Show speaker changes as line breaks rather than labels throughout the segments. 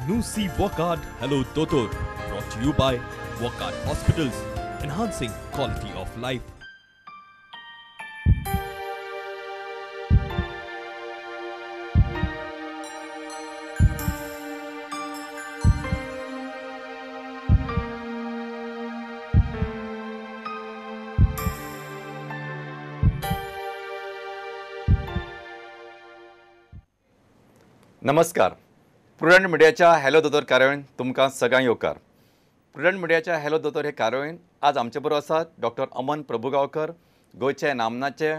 Nusi Wockhardt Hello Dotor, brought to you by Wockhardt Hospitals, enhancing quality of life.
नमस्कार, prudent मिडियाच्या hello दोतोर कार्यावळीन तुमकां सगळ्यांक येवकार. प्रुडंट मिडियाच्या हॅलो दोतोर हे कार्यावळीन आज आमचे बरोबर आसात डॉक्टर अमन प्रभुगांवकर, गोंयचे नामनाचे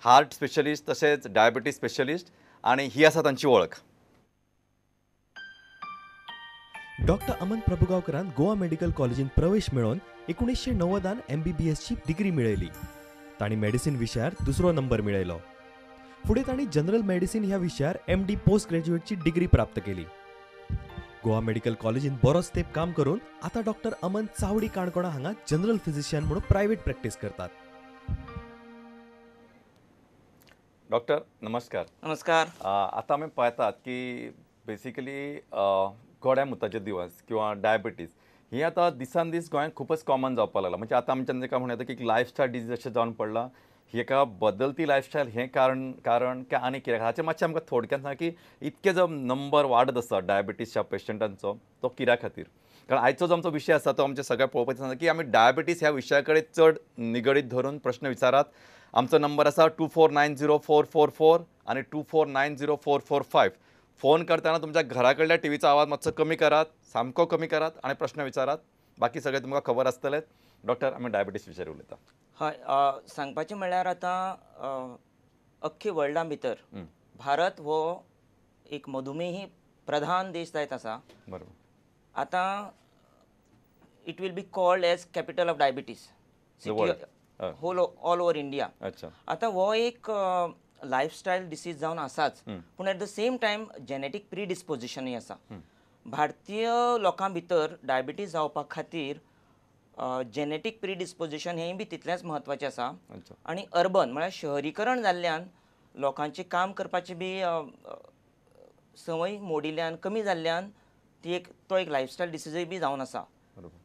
हार्ट स्पेशलिस्ट तशेंच डायबिटीज स्पेशलिस्ट, आनी ही आसा तांची वळख.
डॉक्टर अमन प्रभुगांवकरान गोवा मेडिकल कॉलेजीन प्रवेश मेळोवन 1990 MBBS ची डिग्री मेळयली. तांणी मेडिसीन विशयार दुसरो नंबर मेळयलो. फुडें तांणी जनरल मेडिसीन ह्या विशयार MD post ग्रॅज्युएटची डिग्री प्राप्त केली. गोवा मेडिकल कॉलेजीन बरोच तेंप काम करून आतां डॉक्टर अमन चावडी काणकोणा हांगा जनरल फिजिशियन म्हणून प्रायव्हेट प्रॅक्टीस करतात.
डॉक्टर नमस्कार.
नमस्कार.
आतां आमी पळयतात की बेसिकली गोड्या मुताचे दिवस किंवा डायबिटीज ही आतां दिसान दीस गोंयांत खूबच कॉमन जावपाक लागला. म्हणजे आतां आमच्यान ताका म्हणूं येता की लायफस्टायल डिजीज अशें जावन पडलां. हेका बदलती लायफस्टायल हें कारण काय आनी कित्याक, हाचें मातशें आमकां थोडक्यान सांग की इतके जो नंबर वाडत आसा डायबिटीजच्या पेशंटांचो तो कित्या खातीर? कारण आयचो जो आमचो विशय आसा तो आमचे सगळ्या पळोवपाचो आसा की आमी डायबिटीज ह्या विशया कडेन चड निगडीत धरून प्रश्न विचारात. आमचो नंबर आसा 24904444 आनी 24904445. फोन करतना तुमच्या घरा कडल्या टिवीचो आवाज मातसो कमी करात, सामको कमी करात आनी प्रश्न विचारात. बाकी सगळें तुमकां खबर आसतलें. डॉक्टर, आमी डायबिटीज विशयार उलयता.
हय, सांगपाचें म्हणल्यार आतां अख्खे वर्ल्डा भितर भारत हो एक मधुमेही प्रधान देश जायत आसा.
बरोबर.
आतां it will be called as capital of diabetes whole all over India. आतां हो एक लायफस्टायल डिसीज जावन आसाच, पूण at the same time genetic प्रिडिस्पोजिशनूय आसा. भारतीय लोकां भितर डायबिटीज जावपा खातीर जेनेटीक प्रिडिस्पोजिशन हें बी तितलेंच म्हत्वाचें आसा. आनी अर्बन म्हळ्यार शहरीकरण जाल्ल्यान लोकांचें काम करपाची बी संवय मोडिल्ल्यान कमी जाल्ल्यान ती एक तो एक लायफस्टायल डिसीजय बी जावन आसा.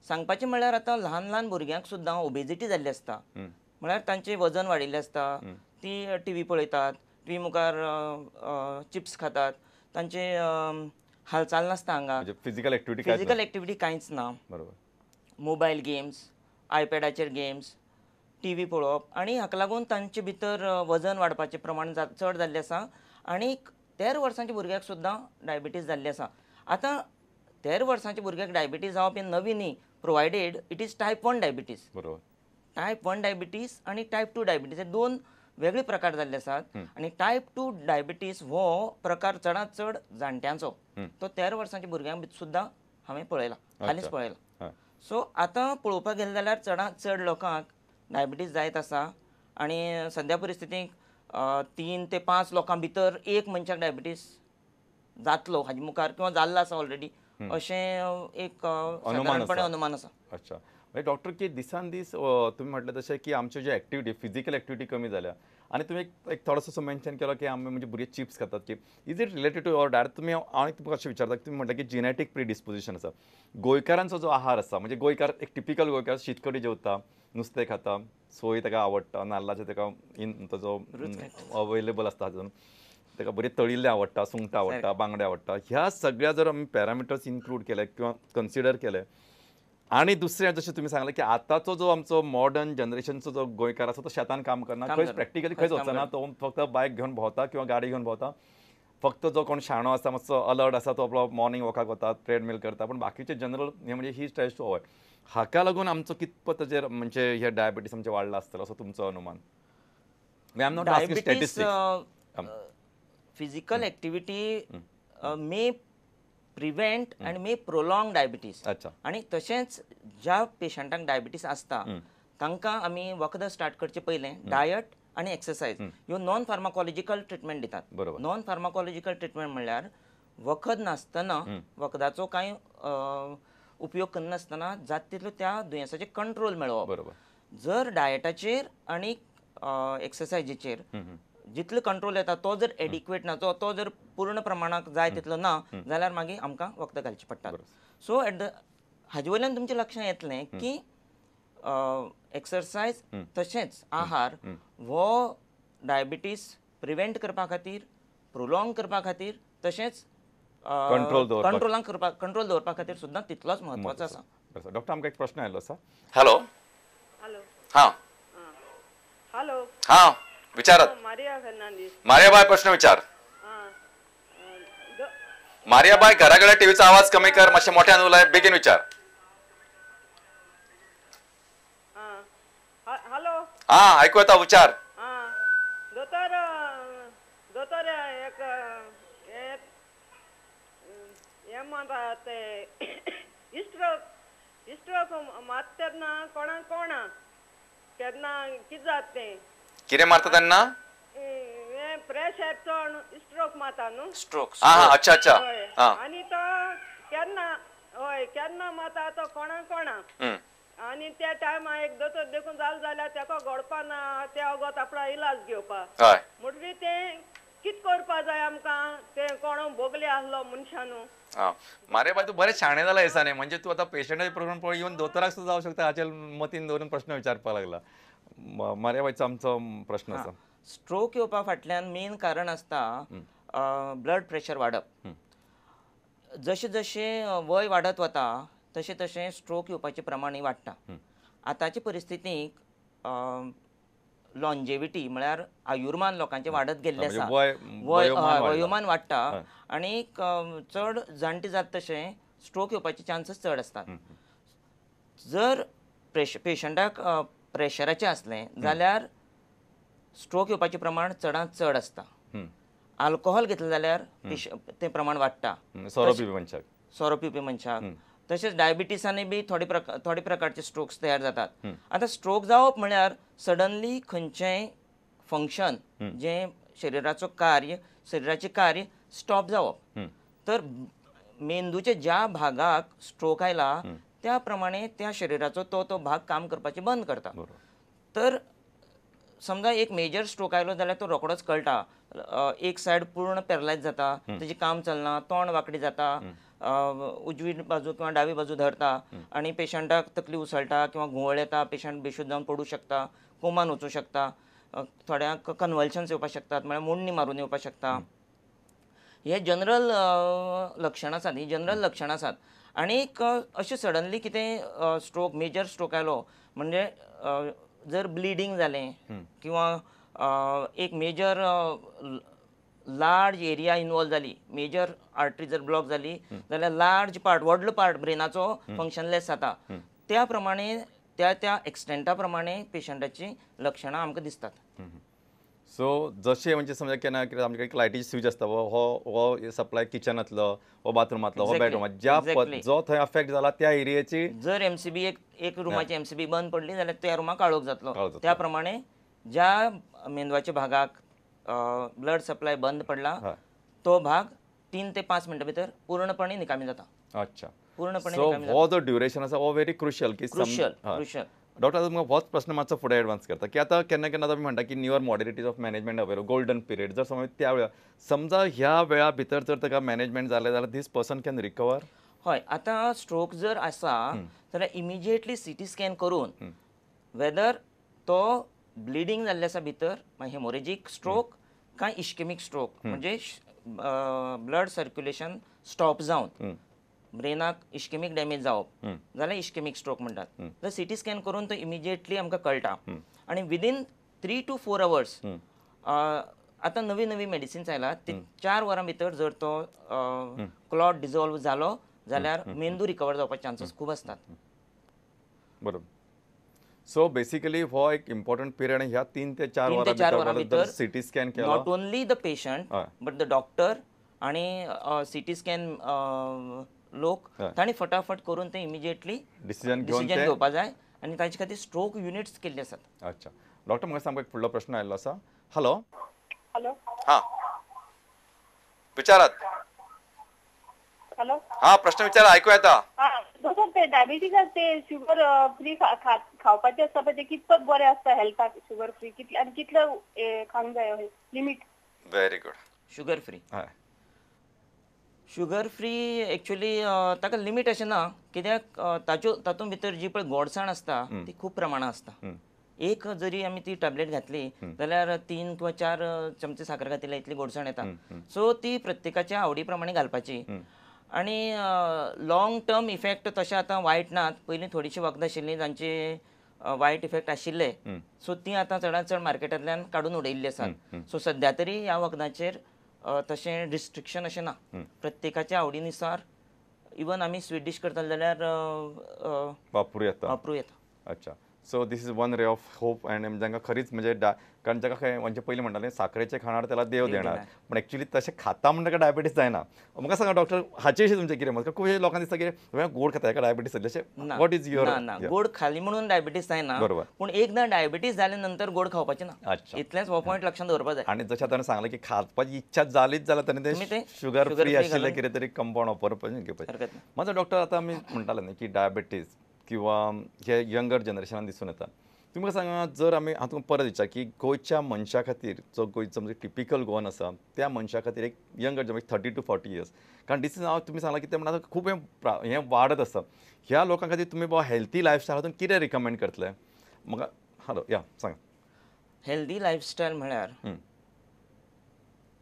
सांगपाचें म्हणल्यार आतां ल्हान ल्हान भुरग्यांक सुद्दां ओबेजिटी जाल्ली आसता, म्हळ्यार तांचें वजन वाडिल्लें आसता. ती टिवी पळयतात, टिवी मुखार चिप्स खातात, तांचें हालचाल नासता आंगाक,
फिजिकल
एक्टिविटी कांयच ना.
बरोबर.
मोबायल गेम्स, आयपॅडाचेर गेम्स, टिवी पळोवप, आनी हाका लागून तांचे भितर वजन वाडपाचें प्रमाण चड जाल्लें आसा. आनी 13 वर्सांच्या भुरग्याक सुद्दां डायबिटीज जाल्ली आसा. आतां 13 वर्सांच्या भुरग्याक डायबिटीज जावप हें नवीन न्ही, provided it is type 1 diabetes.
बरोबर.
टायप 1 डायबिटीज आनी टायप 2 डायबिटीज हे दोन वेगळे प्रकार जाल्ले आसात. आनी टायप 2 डायबिटीज हो प्रकार चडांत चड जाणट्यांचो, तो 13 वर्सांच्या भुरग्यांक सुद्दां हांवें पळयला, हालींच पळयला. सो आतां पळोवपाक गेलें जाल्यार चडांत चड लोकांक डायबिटीज जायत आसा. आनी सद्या परिस्थितीक 3 ते 5 लोकां भितर एक मनशाक डायबिटीज जातलो हाजे मुखार किंवा जाल्लो आसा ऑलरेडी, अशें एक सादारणपणे अनुमान आसा.
अच्छा, म्हणजे डॉक्टर की दिसान दीस तुमी म्हटलें तशें की आमच्यो ज्यो एक्टिविटी, फिजिकल एक्टिविटी कमी जाल्या, आनी तुमी एक थोडोसो मेन्शन केलो की आमी म्हणजे भुरगे चिप्स खातात की is it related to your diet? तुमी हांव तुमकां अशें विचारता, तुमी म्हटलें की जेनेटीक प्रिडिस्पोजिशन आसा. गोंयकारांचो जो आहार आसा, म्हणजे गोंयकार एक टिपिकल गोंयकार शीतकडी जेवता, नुस्तें खाता, सोय ताका आवडटा, नाल्लाचें ताका ताजो अवेलेबल आसता, ताका बरें तळिल्लें आवडटा, सुंगटां आवडटा, बांगडे आवडटा. ह्या सगळ्या जर आमी पॅरामिटर्स इन्क्लूड केले किंवा कन्सिडर केले, आनी दुसरें जशें तुमी सांगलें की आतांचो जो आमचो मॉडर्न जनरेशनचो जो गोंयकार आसा तो शेतान काम करना, खंयच प्रॅक्टिकली खंयच वचना, तो फक्त बायक घेवन भोंवता किंवा गाडी घेवन भोंवता. फक्त जो कोण शाणो आसा, मातसो अलर्ट आसा, तो आपलो मॉर्निंग वॉकाक वता, ट्रेडमील करता, पूण बाकीचे जनरल हे म्हणजे ही ट्रायज टू अवॉयड. हाका लागून आमचो कितपत ताचेर म्हणजे हे डायबिटीज आमचें वाडला आसतलो असो तुमचो अनुमान? I am not asking statistics.
Physical activity may prevent and may prolong diabetes.
अच्छा.
आनी तशेंच ज्या पेशंटांक डायबिटीज आसता तांकां आमी वखदां स्टार्ट करचे पयलें डायट आनी एक्सरसायज ह्यो नॉन फार्माकोलॉजिकल ट्रिटमेंट दितात.
बरोबर.
नॉन फार्माकोलॉजिकल ट्रिटमेंट म्हणल्यार वखद नासतना, वखदाचो कांय उपयोग करनासतना जाता तितलो त्या दुयेंसाचेर कंट्रोल मेळोवप.
बरोबर.
जर डायटाचेर आनी एक्सरसायजीचेर जितलो कंट्रोल येता तो जर एडिक्वेट ना, तो जर पूर्ण प्रमाणाक जाय तितलो ना जाल्यार मागीर आमकां वखदां घालची पडटात. सो एट the हाजे वयल्यान तुमच्या लक्षांत येतलें की एक्सरसायज तशेंच आहार हो डायबिटीज प्रिवेंट करपा खातीर, प्रोलॉंग करपा खातीर, तशेंच कंट्रोलांक करपा कंट्रोल दवरपा खातीर सुद्दां तितलोच म्हत्वाचो आसा.
डॉक्टर आमकां एक प्रश्न आयलो आसा. हॅलो.
हॅलो.
हां.
हॅलो.
हां विचारात.
मारिया फर्नांडीस.
मारियाबाय प्रश्न विचार. मारियाबाय घरा कडेन टीव्हीचो आवाज कमी कर, मातशें मोठ्यान उलय, बेगीन विचार.
हॅलो.
हां आयकू येता, विचार.
दोतोर दोतोर एक हें म्हणटा ते स्ट्रोक स्ट्रोक मारता तेन्ना कोणाक कोणा केन्ना कितें जाता तें
कितें मारता तेन्ना
हें प्रेशर चड स्ट्रोक मारता न्हू.
स्ट्रोक.
हां अच्छा अच्छा.
आनी तो केन्ना हय केन्ना मारता तो कोणाक कोणा आनी त्या टायमार एक दोतोर देखून जालें जाल्यार तेका घडपा ना, ते वगत आपणा इलाज घेवपा म्हणटकीर तें कितें करपा जाय आमकां, तें कोण भोगले आसलो मनशानू.
हां मारे बाय तूं बरें शाणें जालां दिसांनी, म्हणजे तूं आतां पेशंटाचे प्रकरण पळय येवन दोतोराक सुद्दां जावं शकता हाचेर मतीन दवरून प्रश्न विचारपाक लागला. मारे बायचो आमचो प्रश्न आसा.
स्ट्रोक येवपा फाटल्यान मेन कारण आसता ब्लड प्रेशर वाडप. जशें जशें वय वाडत वता तशें तशें स्ट्रोक येवपाचें प्रमाणूय वाडटा. आतांचे परिस्थितीक लॉन्जेविटी म्हळ्यार आयुर्मान लोकांचें वाडत गेल्लें आसा, वयोमान वाडटा आनी चड जाणटे जाता तशें स्ट्रोक येवपाचे चान्सीस चड आसतात. जर पेशंटाक प्रेशराचें आसलें जाल्यार स्ट्रोक येवपाचें प्रमाण चडांत चड आसता. आल्कोहोल घेतलें जाल्यार तें प्रमाण वाडटा, सोरो पिवपी मनशाक. तशेंच डायबिटीसांनी बी थोडे प्रकारचे स्ट्रोक्स तयार जातात. आतां स्ट्रोक जावप म्हळ्यार सडनली खंयचेंय फंक्शन जें शरिराचो कार्य शरिराचें कार्य स्टॉप जावप. तर मेंदूच्या ज्या भागाक स्ट्रोक आयला त्या प्रमाणे त्या शरिराचो तो तो भाग काम करपाचें बंद करता. तर समजा एक मेजर स्ट्रोक आयलो जाल्यार तो रोखडोच कळटा, एक सायड पूर्ण पॅरलायज जाता, तेजें काम चलना, तोंड वांकडी जाता, उजवी बाजू किंवा डावी बाजू धरता आनी पेशंटाक तकली उसळटा किंवा घुंवळ येता, पेशंट बेशुद्ध जावन पडूं शकता, कोमान वचूं शकता, थोड्यांक कन्वल्शन्स येवपाक शकतात म्हळ्यार मोडणी मारून येवपाक शकता. हे जनरल लक्षणां आसात, ही जनरल लक्षणां आसात. आनीक अशें सडनली कितें स्ट्रोक मेजर स्ट्रोक आयलो म्हणजे जर ब्लिडींग जालें किंवा एक मेजर लार्ज एरिया इनवॉल्व जाली, मेजर आर्टरी जर ब्लॉक जाली जाल्यार लार्ज पार्ट व्हडलो पार्ट ब्रेनाचो फंक्शनलेस जाता. त्या प्रमाणे त्या त्या एक्सटेंटा प्रमाणे पेशंटाची लक्षणां आमकां दिसतात.
सो जशें म्हणजे समजा केन्ना कितें आमचे कडेन लायटीची स्विच आसता, हो हो सप्लाय किचनांतलो, हो बाथरुमांतलो, हो बेडरुमांत, ज्या जो थंय अफेक्ट जाला त्या एरियेची
जर एमसीबी एक रुमाची एमसीबी बंद पडली जाल्यार त्या रुमाक काळोख जातलो. त्या प्रमाणे ज्या मेंदवाच्या भागाक ब्लड सप्लाय बंद पडला तो भाग 3 ते 5 मिनटां भितर पूर्णपणे निकामी जाता.
अच्छा,
पूर्णपणे.
सो हो जो ड्युरेशन आसा हो व्हेरी क्रुशियल. की
क्रुशियल क्रुशियल.
डॉक्टर तुमकां होच प्रश्न मातसो फुडें एडवान्स करता की आतां केन्ना केन्ना आमी म्हणटा की newer modalities of management available, golden period जर समज त्या वेळार समजा ह्या वेळा भितर जर ताका मॅनेजमेंट जालें जाल्यार दीस पर्सन can recover.
हय, आतां स्ट्रोक जर आसा जाल्यार इमिजिएटली सीटी स्कॅन करून वेदर तो ब्लिडींग जाल्लें आसा भितर, हेमोरेजीक स्ट्रोक काय इश्केमीक स्ट्रोक म्हणजे ब्लड सर्क्युलेशन स्टॉप जावन ब्रेनाक इश्केमीक डॅमेज जावप जाल्यार इश्केमीक स्ट्रोक म्हणटात. जाल्यार सीटी स्कॅन करून तो इमिजिएटली आमकां कळटा आनी विदीन 3 to 4 hours. आतां नवी नवी मेडिसिन्स आयला, ती 4 वरां भितर जर तो क्लॉट डिजॉल्व जालो जाल्यार मेंदू रिकवर जावपाचे चान्सीस खूब आसतात.
बरोबर. सो बेसिकली हो एक इम्पॉर्टंट पिरियड ह्या 3 ते 4 वरां भितर सीटी स्कॅन केलो,
not only the patient but the doctor आनी सीटी स्कॅन लोक तांणी फटाफट करून ते इमिजिएटली
डिसिजन
घेवपा जाय आनी ताचे खातीर स्ट्रोक युनिट्स केल्ले आसात.
अच्छा डॉक्टर, म्हाका सामको एक फुडलो प्रश्न आयिल्लो आसा. हॅलो.
हॅलो.
हां विचारात.
हॅलो
हा प्रश्न विचारा, ऐकू येता.
हा दोतोर, ते डायबिटीज ते शुगर फ्री खावपाचे आसता पळय, ते कितपत बरें आसता हेल्थाक? शुगर फ्री कितले आनी कितले खावंक जाय limit?
Very good.
Sugar free, sugar free actually ताका लिमीट अशें ना, कित्याक ताच्यो तातूंत भितर जी पळय गोडसाण आसता ती खूब प्रमाणांत आसता. एक जरी आमी ती टॅबलेट घातली जाल्यार 3 किंवा 4 चमचे साखर घातली इतली गोडसाण येता. सो ती प्रत्येकाच्या आवडी प्रमाणे घालपाची. आनी लॉंग टर्म इफेक्ट तशें आतां वायट नात. पयलीं थोडीशीं वखदां आशिल्लीं जांचे वायट इफेक्ट आशिल्ले, सो ती आतां चडांत चड मार्केटांतल्यान काडून उडयल्ली आसात. सो सद्या तरी ह्या वखदांचेर तशें रिस्ट्रिक्शन अशें ना. प्रत्येकाच्या आवडीनुसार इवन आमी स्वीट डीश करतले जाल्यार
वापरूं येता,
वापरूं येता.
अच्छा, so this is one ray of hope. And जांकां खरीच म्हणजे कारण जाका खंय म्हणजे पयलीं म्हणटालें साखरेचें खाणार त्याला देव देणार, पण एक्चुअली तशें खाता म्हणटा ताका डायबिटीज जायना. म्हाका सांगा डॉक्टर, हाचे विशीं तुमचें कितें मत? खुबशे लोकांक दिसता की गोड खाता ताका डायबिटीज जातली, अशें what is your?
ना, गोड खाली म्हणून डायबिटीज जायना.
बरोबर.
पूण एकदां डायबिटीज जाल्या नंतर गोड खावपाचें ना.
अच्छा,
इतलेंच हो पॉयंट लक्षांत दवरपाक जाय.
आनी जशें ताणें सांगलें की खावपाची इच्छा जालीच जाल्यार ताणें ते शुगर फ्री आशिल्लें कितें तरी कंपाउंड वापरपाचें घेवपाचें. म्हाजो डॉक्टर, आतां आमी म्हणटाले न्ही की डायबिटीज किंवा हे यंगर जनरेशनान दिसून येता, तुमकां सांगा जर आमी हांव तुमकां परत विचार की गोंयच्या मनशा खातीर जो गोंयचो म्हणजे टिपिकल गोवन आसा त्या मनशा खातीर एक यंगर जनरेशन 30 to 40 years, कारण दिस हांव तुमी सांगलां की ते म्हणटा खूब हें वाडत आसा, ह्या लोकां खातीर तुमी बाबा हेल्थी लायफस्टायल हातून कितें रिकमेंड करतले म्हाका? हॅलो, या सांगा.
हेल्दी लायफस्टायल म्हळ्यार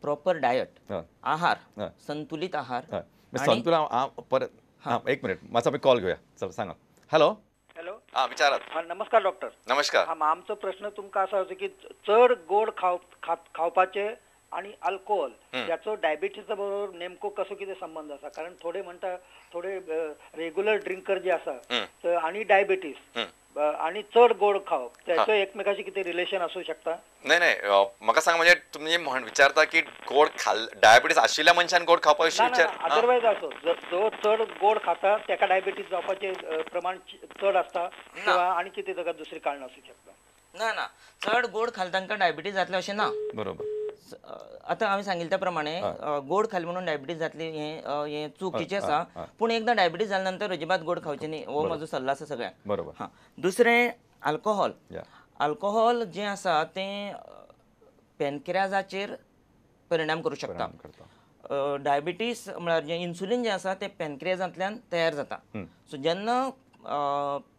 प्रॉपर डायट, आहार, संतुलित आहार.
संतुलन परत हां, एक मिनिट मातसो आमी कॉल घेवया. चल सांगा. हॅलो
हॅलो,
हां विचारात.
नमस्कार डॉक्टर.
नमस्कार.
हां, आमचो प्रश्न तुमकां आसा की चड गोड खावपाचे आणि अल्कोहोल याचो डायबिटीजा बरोबर नेमको कसो कितें संबंध आसा? कारण थोडे म्हणटा थोडे रेग्युलर ड्रिंकर जे आसा आणि डायबिटीज आणि चड गोड खावप त्याचो एकमेकाशी कितें रिलेशन आसूं शकता?
नाही नाही, म्हाका सांग म्हणजे तुमी विचारता की गोड खाल डायबिटीज आशिल्ल्या मनशान गोड खावपा विशीं विचार?
अदरवायज आसो, जो चड गोड खाता ताका डायबिटीज जावपाचें प्रमाण चड आसता किंवा आनी कितें ताका दुसरी कारण आसूं शकता?
ना ना, चड गोड खाल तांकां डायबिटीज जातलें अशें ना.
बरोबर.
आतां हांवें सांगिल्ले त्या प्रमाणे गोड खालें म्हणून डायबिटीज जातली हें चुकीचें आसा. पूण एकदां डायबिटीज जाल्या नंतर अजिबात गोड खावचें न्ही, हो म्हजो सल्लो आसा सगळ्यांक.
बरोबर.
हां, दुसरें अल्कोहोल. अल्कोहोल जें आसा तें पॅनक्रियाजाचेर परिणाम करूं शकता. डायबिटीज म्हळ्यार जें इन्सुलीन जें आसा तें पॅनक्रियाजांतल्यान तयार जाता. सो जेन्ना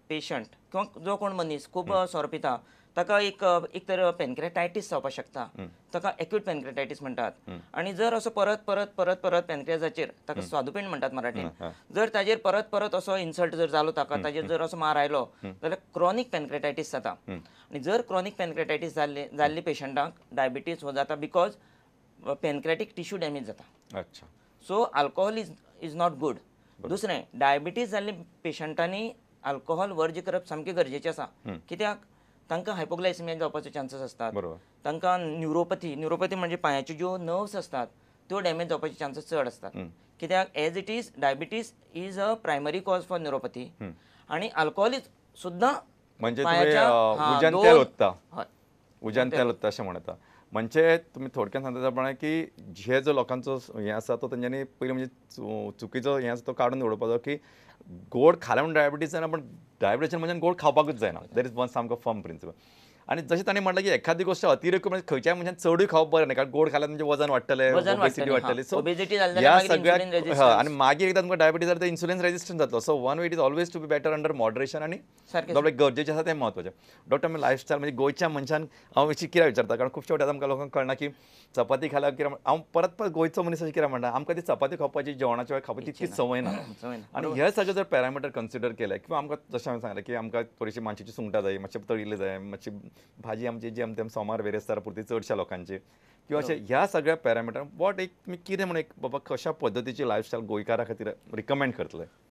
पेशंट किंवा जो कोण मनीस खूब सोरो पिता ताका एक एक तर पॅनक्रियाटायटीस जावपाक शकता, ताका एक्यूट पॅनक्रियाटायटीस म्हणटात. आनी जर असो परत परत परत परत पॅनक्रियाजाचेर, ताका स्वादुपिंड म्हणटात मराठीन, जर ताजेर परत परत असो इन्सल्ट जर जालो ताका, ताजेर जर असो मार आयलो जाल्यार क्रॉनीक पॅनक्रियाटायटीस जाता. आनी जर क्रॉनीक पॅनक्रियाटायटीस जाल्ले पेशंटांक डायबिटीज हो जाता because pancreatic tissue damage जाता.
अच्छा.
So alcohol is not good. दुसरें, डायबिटीज जाल्ले पेशंटांनी अल्कोहोल वर्ज करप सामकें गरजेचें आसा. कित्याक तांकां हायपोग्लायसिमिया जावपाचे चान्सीस आसतात, तांकां न्युरोपथी, न्युरोपथी म्हणजे पांयाच्यो ज्यो नर्व्स आसतात त्यो डॅमेज जावपाचे चान्सीस चड आसतात. कित्याक as it is diabetes is a primary cause for neuropathy. आनी अल्कोहोल सुद्दां
म्हणजे उज्यान तेल ओत्ता अशें म्हणटा. म्हणजे तुमी थोडक्यात सांगता त्या प्रमाणे की हे जो लोकांचो हें आसा तो तेंच्यांनी पयलीं म्हणजे चुकीचो हें आसा तो काडून उडोवपाचो की गोड खालें म्हणून डायबिटीज जायना, पण डायबिटीज म्हणजे गोड खावपाकूच जायना. There is one सामको फर्म प्रिंसिपल. आनी जशें ताणें म्हटलें की एखादी गोश्ट अतिरेक म्हणजे खंयच्याय मनशान चडूय खावप बरें न्ही, कारण गोड खाल्यार तुमचें वजन वाडटलें, ओबेसिटी वाडटली. सो ह्या सगळ्याक आनी मागीर एकदां तुमकां डायबिटीज जाल्यार इन्सुलीन रेजिस्टन्स जातलो. So one way it is always to be better under moderation आनी गरजेचें आसा तें म्हत्वाचें. डॉक्टर, आमी लायफस्टायल म्हणजे गोंयच्या मनशान हांव अशी कित्याक विचारता, कारण खुबशे फावटी आमकां लोकांक कळना की चपाती खाल्यार कितें. हांव परत परत गोंयचो मनीस अशें कित्याक म्हणटा, आमकां ती चपाती खावपाची जेवणाच्या वेळार खावपाची तितकी संवय ना. आनी हे सगळे जर पॅरामिटर कन्सिडर केले किंवा आमकां जशें हांवें सांगलें की आमकां थोडीशी मातशी सुंगटां जाय, मातशें तळिल्लें जाय, मातशी भाजी आमची जी आमच्या सोमार वेरेस्तार पुरती चडश्या लोकांची किंवा अशें ह्या सगळ्या पॅरामिटर what एक तुमी कितें म्हणून एक बाबा कशा पद्दतीची लायफस्टायल गोंयकारा खातीर रिकमेंड करतले?